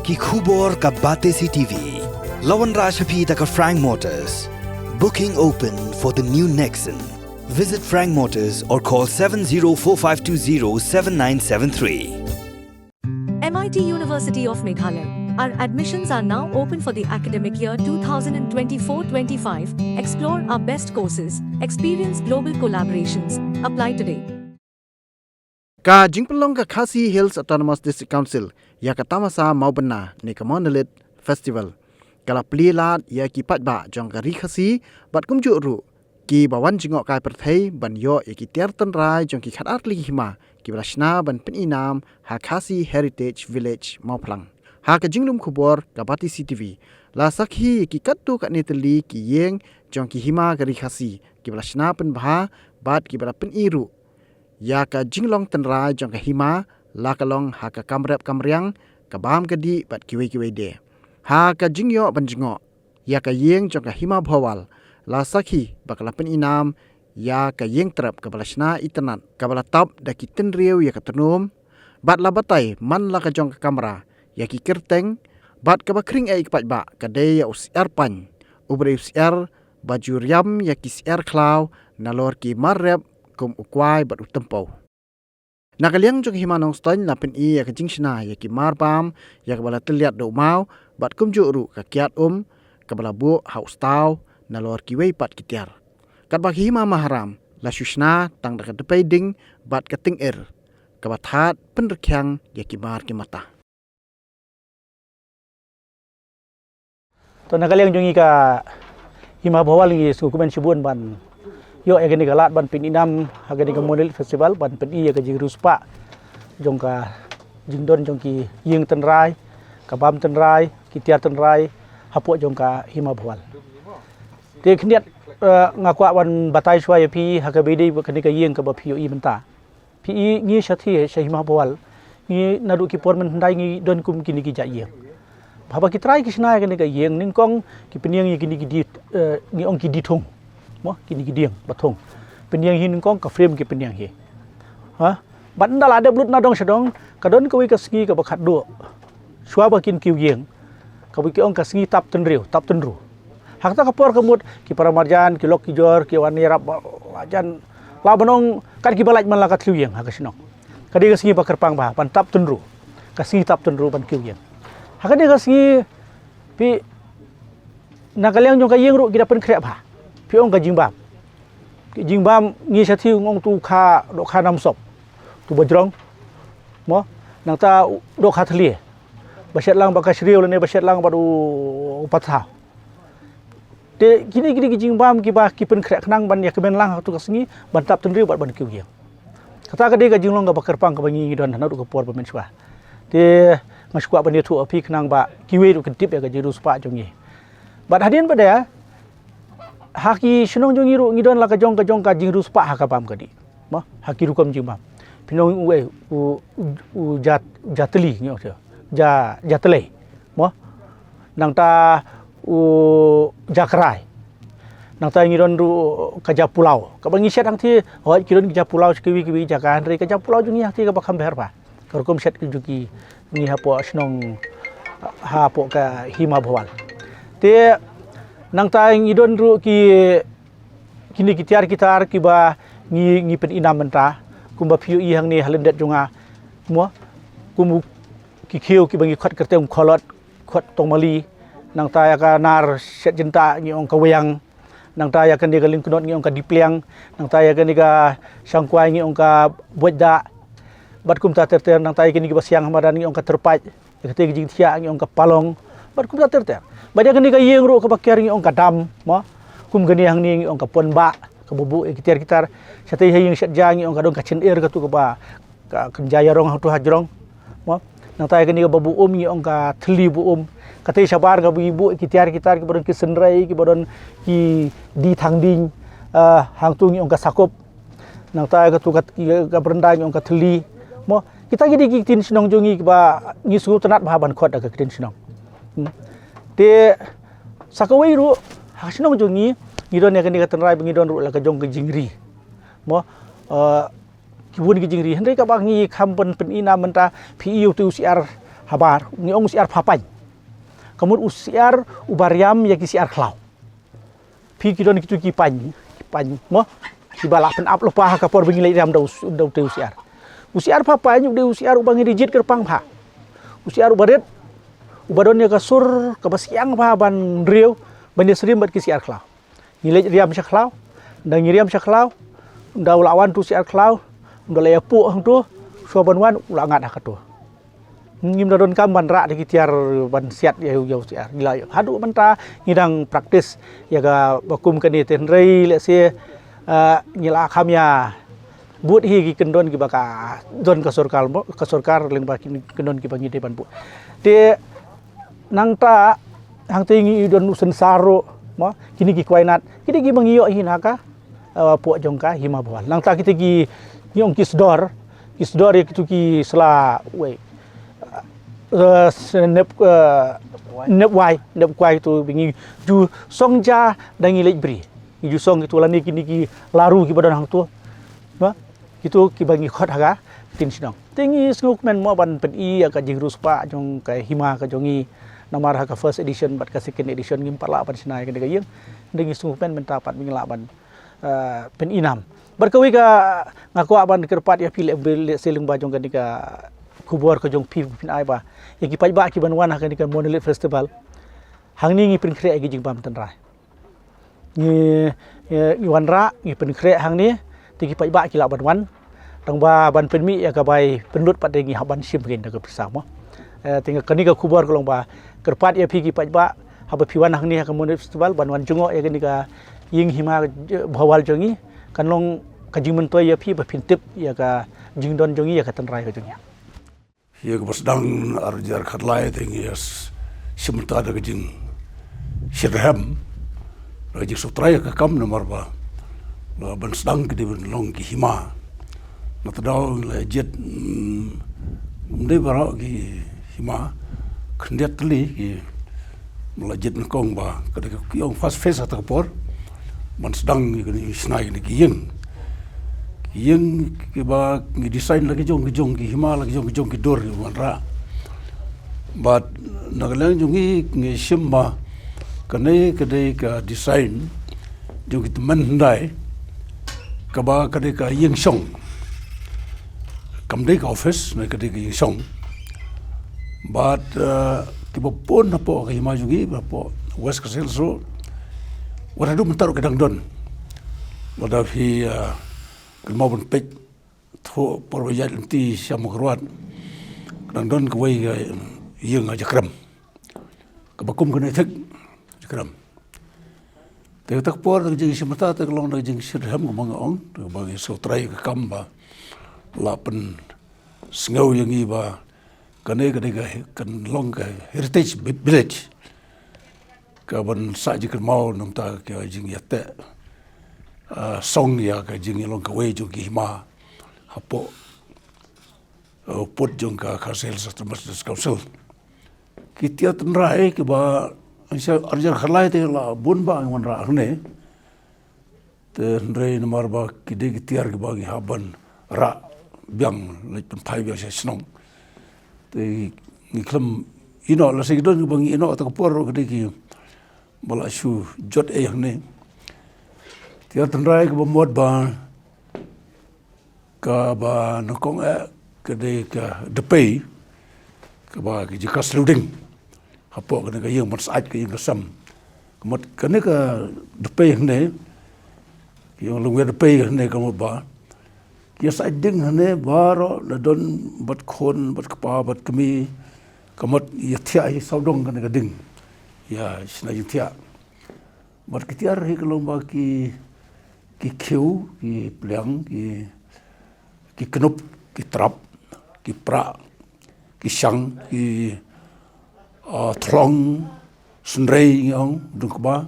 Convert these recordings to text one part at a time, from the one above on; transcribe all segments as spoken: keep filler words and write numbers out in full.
Ki khubor ka Batesi T V. La wanrah sha phi da ka Frank Motors. Booking open for the new Nexon. Visit Frank Motors or call seven zero four five two zero seven nine seven three. M I T University of Meghalaya. Our admissions are now open for the academic year twenty twenty-four twenty-five. Explore our best courses, experience global collaborations. Apply today. Ka jingpynlong ka Khasi Hills Autonomous District Council ïa ka tamasa Mawbynna ne ka Monolith Festival ka la plie lad ïa ki paidbah jong ka Ri Khasi bad kumjuh ruh kiba wan jngoh kai pyrthei ban ïoh ïa ki tiar tynrai jong ki khatar tylli ki hima kiba la shna ban pynïnam ha Khasi Heritage Village Mawphlang. Ha ka jinglum khubor ka Batesi T V la sakhi ïa ki katto katne tylli ki ïing jong ki hima ka Ri Khasi kiba la shna pynbha bad kiba la pyni ruh ïa ka jinglong tynrai jong ka hima, la ka long ha ka kam rep kam riang, ka bam ka dih bad kiwei kiwei de. Ha ka jingïoh ban jngoh ïa ka ïing jong ka Hima Bhowal, la sakhi ba ka la pynïnam ïa ka ïing trep kaba la shna itynnad kaba la tap da ki tynriew ïa ka tnum bad la batai man la ka jong ka kamra ïa ki kyrteng bad kaba khring eh ïa ki paidbah ka dei ïa u Syiar Paiñ, u briew syiar ba ju riam ïa ki syiar khlaw nalor ki mar rep kum u kwai bad u tympew. Na ka liang jong ka Hima Nongstoiñ la pyni ïa ka jingshna ïa ki mar bam ïa kaba la tylliat da u maw bad kumjuh ruh ka kiad um kaba la buh ha u staw nalor kiwei pat ki tiar. Katba ka Hima Maharam la shu shna tang da ka dpei ding bad ka tyngir kaba thad pynrkhiang ïa ki mar ki mata. To na ka liang jong ngi ka Hima Bhowal ngi sngewkmen shibun ban ïoh ïa kane ka lad ban pynïnam ha kane ka Monolith Festival ban pyni ïa ka jingriewspah jong ka jingdon jong ki ïing tynrai, ka bam tynrai, ki tiar tynrai hapoh jong ka Hima Bhowal. Te khyndiat, eh, nga kwah ban batai shuwa ïa phi ha kaba ïadei bad kane ka ïing kaba phi ïohi mynta. Phi i ngi sha thie sha Hima Bhowal, ngi naduh ki por mynhyndai ngi don kum kine ki jait ïing. Haba ki trai ki shna ïa kane ka ïing nyngkong ki pynïeng ïa kine ki die, eh, ngi ong ki die thung. Mo, kine ki dieng ba thung. Pynïeng hi nyngkong ka frame ki pynïeng hi. Ha? Bad ynda la dep lut na dong sha dong, ka don kawei ka sngi kaba khatduh. Shuwa ba kin kiew ïing, kaba ki ong ka sngi tap tynriew, tap tynru. Ha kata ka por ka mut ki para marjan, ki lok ki jor, ki wan ïarap ba la jan, la ban ong kat kiba lait man la ka thliew ïing ha ka shnong. Ka dei ka sngi ba kyrpang bha ban tap tynru, ka sngi tap tynru ban kiew ïing. Ha ka dei ka sngi phi, na ka liang jong ka ïing ruh ki da pynkhreh bha. Phi ong ka jingbam. Ka jingbam ngi sha thie ong tu kha, dohkha namsop. Tu ba jrong. Mo, nangta dohkha thlie. Ba shet lang bad ka shriew lane ba shet lang bad u patha. Te kine kine ki jingbam kiba ki pynkhreh khnang ban ïa kmen lang ha tu ka sngi ban tap tynriew bad ban kiew ïing. Kata ka dei ka jinglong kaba kyrpang kaba ngi ngi don ha naduh ka por ba mynshuwa. Te nga shu kwah ban ïathuh ha phi khnang ba kiwei ruh kin tip ïa ka jingriewspah jong ngi. Bad hadien ba dei ha ki shnong jong ngi ruh ngi don la ka jong ka jong ka jingriewspah ha ka bam ka dih. Mo, ha ki rukom jingbam. Phi nong u, eh, u, u, u jat, jatli ngi ong sha. Ja, jatlei. Mo. Nangta u jakrai. Nangta ngi don ruh ka japulaw. Kaba ngi shet hangthie, hoi ki don ki japulaw sha kiwei kiwei jaka hynrei ka japulaw jong ngi hangthie kaba kham bher bha. Ka rukom shet ki jong ki ngi hapoh shnong hapoh ka Hima Bhowal. Te nangta ngi don ruh ki kine ki tiar ki tar kiba ngi ngi pynïnam mynta kumba phi ïohi hangne ha lyndet jong nga. Mo, kum u ki khiew kiba ngi khot kyrteng kholot, khot tongmali, nangta ïa ka nar shet jynta ngi ong ka wiang, nangta ïa kane ka lyngknot ngi ong ka dipliang, nangta ïa kane ka shangkwai ngi ong ka buaid da. Bad kumta ter ter nangta ïa kane kiba siang ha madan ngi ong ka tyrpait, ïa kate ka jingthiah ngi ong ka palong, bad kumta ter ter. Bad ïa kane ka ïing ruh kaba ker ngi ong ka dam, mo. Kum kane hangne ngi ong ka ponbah, kaba buh ïa ki tiar ki tar. Shatei ha ïing shet ja ngi ong ka dong ka chynir katu kaba ka kynja ïarong hangtu ha jrong. Mo. Nangta ïa kane kaba buh um ngi ong ka thylli buh um. Katei shabar kaba ngi buh ki tiar ki tar kiba don ki synrei kiba don ki die thang ding. Ah, hangtu ngi ong ka sakup. Nangta ïa katu ka, ka baranda ngi ong ka thylli. Mo. Kita ki dei ki ktien shnong jong ngi kiba ngi sngewtynnat bha ban khot da ka ktien shnong. Hmm. Te sa kawei ruh ha shnong jong ngi ngi don ïa kane ka tynrai ba ngi don ruh la ka jong ka jingri. Mo. Eh, ki bun ki jingri. Hynrei kaba ngi kham pyn pynïnam mynta phi ïohi utu u syiar Habar, ngi ong u syiar pha pain. Ka mut u syiar uba riam ïa ki syiar khlaw. Phi ki don kitu ki pain, ki pain, mo? Kiba la pynap lypa ha ka por ba ngi leit riam da u, da utei u syiar. U syiar pha pain u dei u syiar uba ngi da jied kyrpang bha. U syiar uba rit, uba don ïa ka sur kaba syiang bha ban riew, ban ïasyriem bad ki syiar khlaw. Ngi leit riam sha khlaw, da ngi riam sha khlaw, da u la wan utu u syiar khlaw, da la ïapuh hangtu, shuwa ban wan u la ngat ha katu. Ngim da donkam ban rah da ki tiar ban siat ïa u, ïa u syiar. Ngi la, haduh mynta ngi dang practice ïa kaba kum kane, te hynrei lehse, eh, ngi la kham ïa bud hi ki kyndon kiba ka don ka sorkar mo, ka sorkar lyngba ki kyndon kiba ngi dei ban bud. Te nangta hangtei ngi don u sensar ruh mo, kine ki kwainat, kine kiba ngi ïoh hi na ka, eh, pdeng jong ka Hima Bhawal. Nangta kita ki, ngi ong ki sdor, ki sdor ïa kitu ki sla, wei, eh, s-, nep, eh, nep wai, nep kwai tu ba ngi ju song ja da ngi leit bri. Ngi ju song kitu lane kine ki laru kiba don hangtu. Ba? Kitu kiba ngi khot ha ka ktien shnong. Te ngi sngewkmen mo ban pyni ïa ka jingriewspah jong ka hima ka jong ngi. Namar ha ka first edition bad ka second edition ngim pat lah ban shna ïa kane ka ïing. Te ngi sngewkmen mynta pat ba ngi lah ban, eh, pyni nam. Bad kawei ka nga kwah ban kyrpad ïa phi leh, lehse lyngba jong kane ka khubor ka jong phi, phin ai ba ïa ki paidbah kiban wan ha kane ka Monolith Festival, hangne ngi pynkhreh ïa ki jingbam tynrai. Ngi, ngi, ngi wanrah, ngi pynkhreh hangne, te ki paidbah ki lah ban wan. Tang ba ban pynmih ïa ka bai pynlut pat te ngi hap ban shim kein da ka pisa mo. Eh, te nga kane ka khubor ka long ba kyrpad ïa phi ki paidbah, haba phi wan hangne ha ka Monolith Festival ban wan jngoh ïa kane ka ïing hima, eh, Bhawal jong ngi, kan long ka jingmyntoi ïa phi ba phin tip ïa ka jingdon jong ngi, ïa ka tynrai ka jong ngi. Ïa kaba sdang ar hajar khatlai te ngi ïa s-, shim bynta da ka jingshitrhem, da ka jingsngewtrai ka kam namar ba, ba ban sdang ka dei ban long ki hima. Na ka daw la jied, mm, ym dei baroh ki hima, khyndiat tylli ki la jied nyngkong ba ka dei ka ïong first phase ha kata ka por ban sdang ïa kane, shna ïa kane ka ïing. Ka ïing kiba ngi design la ki jong ki jong ki hima, la ki jong ki jong ki dur kiba wanrah. Bad na ka liang jong ngi ngi shim ba kane ka dei ka design jong ki tymmen hyndai kaba ka dei ka ïing shong. Kam dei ka office, ne ka dei ka ïing shong. Bad, eh, kiba bun hapoh ka hima jong ngi, hapoh West Khasi Hills ruh, wat haduh mynta ruh ki dang don. Lada phi, eh, kynmaw ban peit, thuh por ba ïaid lynti sha Mawkyrwat, ka dang don kawei ka ïing ha Jakrem. Kaba kum kane thik, Jakrem. Te kata ka por, te ka jingshim bynta, te ka long, te ka jingshitrhem kaba nga ong, te kaba ngi sngewtrai ka kam ba la pynsngew ïa ngi ba kane ka dei ka he-, kan long ka heritage vi-, village. Kaban sah jingkynmaw namar ka jingïateh, ah, song ïa ka jingïalong kawei jong ki hima hapoh, ah, pud jong ka Khasi Hills Autonomous District Council. Ki tiar tynrai kiba, sha ar hajar khatlai te la bun ba ngi wanrah hangne. Te hynrei namar ba ki dei ki tiar kiba ngi hap ban rah biang, leit pynphai biang sha shnong. Te ngi khlem ïehnoh, lehse ki don kiba ngi ïehnoh kata ka por ruh ki dei kiba la shu jot ei hangne. Tiar tynrai kiba mut ba kaba nyngkong eh ka dei ka dpei, kaba ka jaka sluding hapoh kane ka ïing ban sah ka ïing ka sem. Ka mut kane ka dpei hangne, ka ïing longwei dpei hangne ka mut ba ki ïa sah ding hangne baroh, la don bad khun bad kpa bad kmie, ka mut ïa thiah hi sawdong kane ka ding, ïa shna jingthiah. Bad ki tiar hi ka long ba ki, ki khiew, ki pliang, ki, ki knup, ki trap, ki prah, ki shang, ki, ah, thlong, synrei ngi ong, dungkba.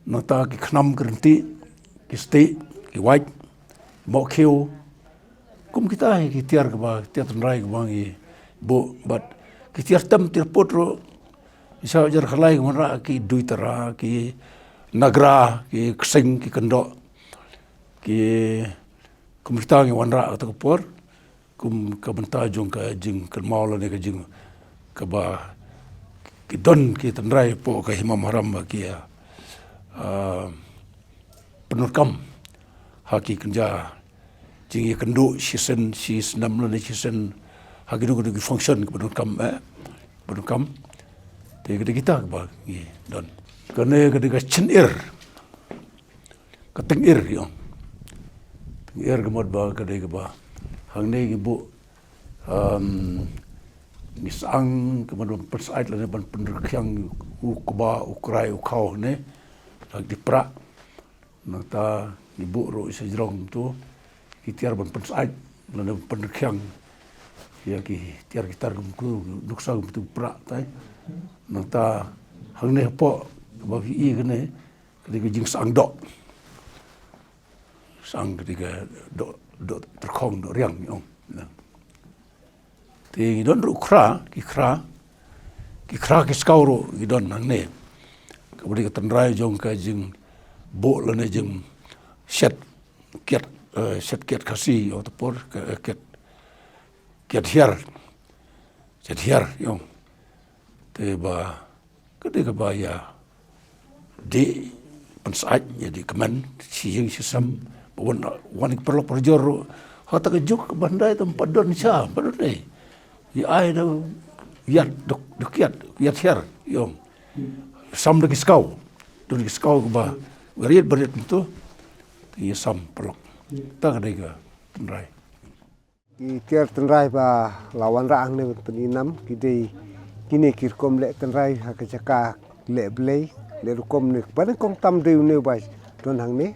Nangta ki khnam, ki ryntih, ki stieh, ki wait, moh khiew. Kum kita hi ki tiar kiba, tiar tynrai kiba ngi buh, bad ki tiar tem tiar put ruh, sha ar hajar khatlai ki wanrah ki duitara, ki nagra, ki ksing, ki kyndoh. Ki kum kita ngi wanrah kata ka por, kum ka bynta jong ka jingkynmaw lane ka jing, kaba ki don ki tynrai hapoh ka Hima Maharam ba ki, ah, pyndonkam ha ki kynja jingïakynduh shisien shisnem lane shisien ha kino kino ki function ki pyndonkam, eh, pyndonkam. Te ka dei kita kaba ngi don. Kane ka dei ka chynir. Ka tyngir, ïong. Tyngir ka mut ba ka dei kaba hangne ngi buh, um, ngi sdang ka mut ban pynsyaid lane ban pynrkhiang u kba, u krai, u khaw ne. Lak di pra. Nangta ngi buh ruh sha jrong tu ki tiar ban pynsyaid lane ban pynrkhiang ïa ki tiar ki tar kum tu, nuksa kum tu pra tai. Nangta hangne hapoh ba phi i kane, ka dei ka jingsdang doh. Sdang ka dei ka doh, doh tyrkhong, doh riang, ïong. Te ngi don ruh khra, ki khra, ki khra ki skaw ruh ngi don hangne. Kaba dei ka tynrai jong ka jingbuh lane jingshet kiad, eh, shet kiad Khasi, ïong, ta por, ka, eh, kiad, kiad hiar. Shet hiar, ïong. Te ba ka dei kaba ïa dei pynsyaid, ïa dei kmen shi ïing shi sem ba wan, wan ki paralok parajor ruh. Ha ta ka juk ba hyndai tam pat don sha, pat don ei. Ïa ai da ïa dok, dok ïa, ïa thiar, ïong. Sam da ki skaw. Don ki skaw kaba riat ba riat kumto. Ïa sam paralok. Ta ka dei ka tynrai. Ki tiar tynrai ba la wanrah hangne ban pyni nam, ki dei kine ki rukom leh tynrai ha ka jaka leh blei, leh rukom ne ba nyngkong tam dei une uba don hangne.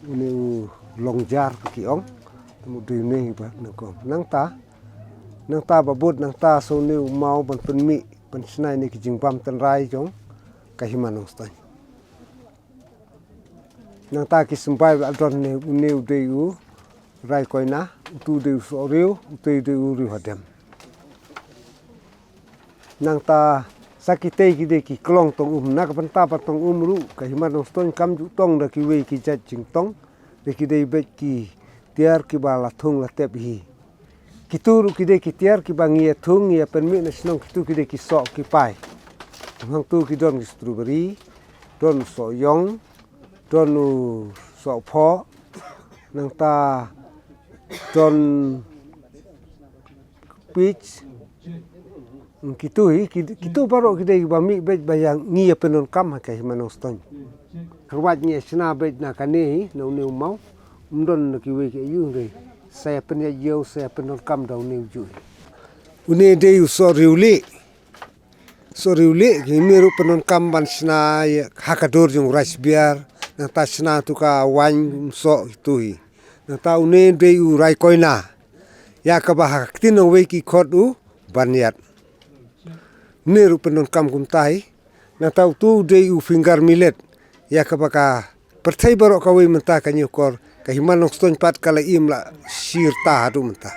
Une u longjar ki ong, tam dei une ba nyngkong. Nangta, nangta ba bud nangta sa une u maw ban pynmih, ban shna ïa kine ki jingbam tynrai jong ka Hima Nongstoiñ. Nangta ki symbai ba la don ne, une u dei u Rai Koina, utu u dei u Sohriew, utu u dei u Riew Hadem. Nangta sa kitei ki dei ki klong tong um, na ka bynta ba tong um ruh ka Hima Nongstoiñ kam ju tong da kiwei ki jait jingtong, da ki dei beit ki tiar kiba la thung la tep hi. Kitu ruh ki dei ki tiar kiba ngi ïa thung, ngi ïa pynmih na shnong, kitu ki dei ki soh ki pai. Hangtu ki don ki strawberry, don u soh ïong, don u soh phoh, nangta don peach. Kitu hi, ki-, kitu baroh ki dei ba mih beit ba ïa ngi ïa pyndonkam ha ka Hima Nongstoiñ. Kyrwat ngi ïa shna beit na kane hi, na une u maw. Ym don na kiwei ki aïu, hynrei sa ïa pynïaid ïew, sa ïa pyndonkam da une u juh hi. Une dei u Sohriew Lieh. Sohriew Lieh, ki mih ruh pyndonkam ban shna ïa ha ka dur jong u Raij Biar, nangta shna tu ka waiñ, um, soh kitu hi. Nangta une dei u Rai Koina. Ïa kaba ha ka ktien nongwei ki khot u Baniat. Une ruh pyndonkam kumta hi. Nangta utu dei u finger millet. Ïa kaba ka pyrthei baroh kawei mynta ka ñiewkor. Ka Hima Nongstoiñ pat ka la im la shirta haduh mynta.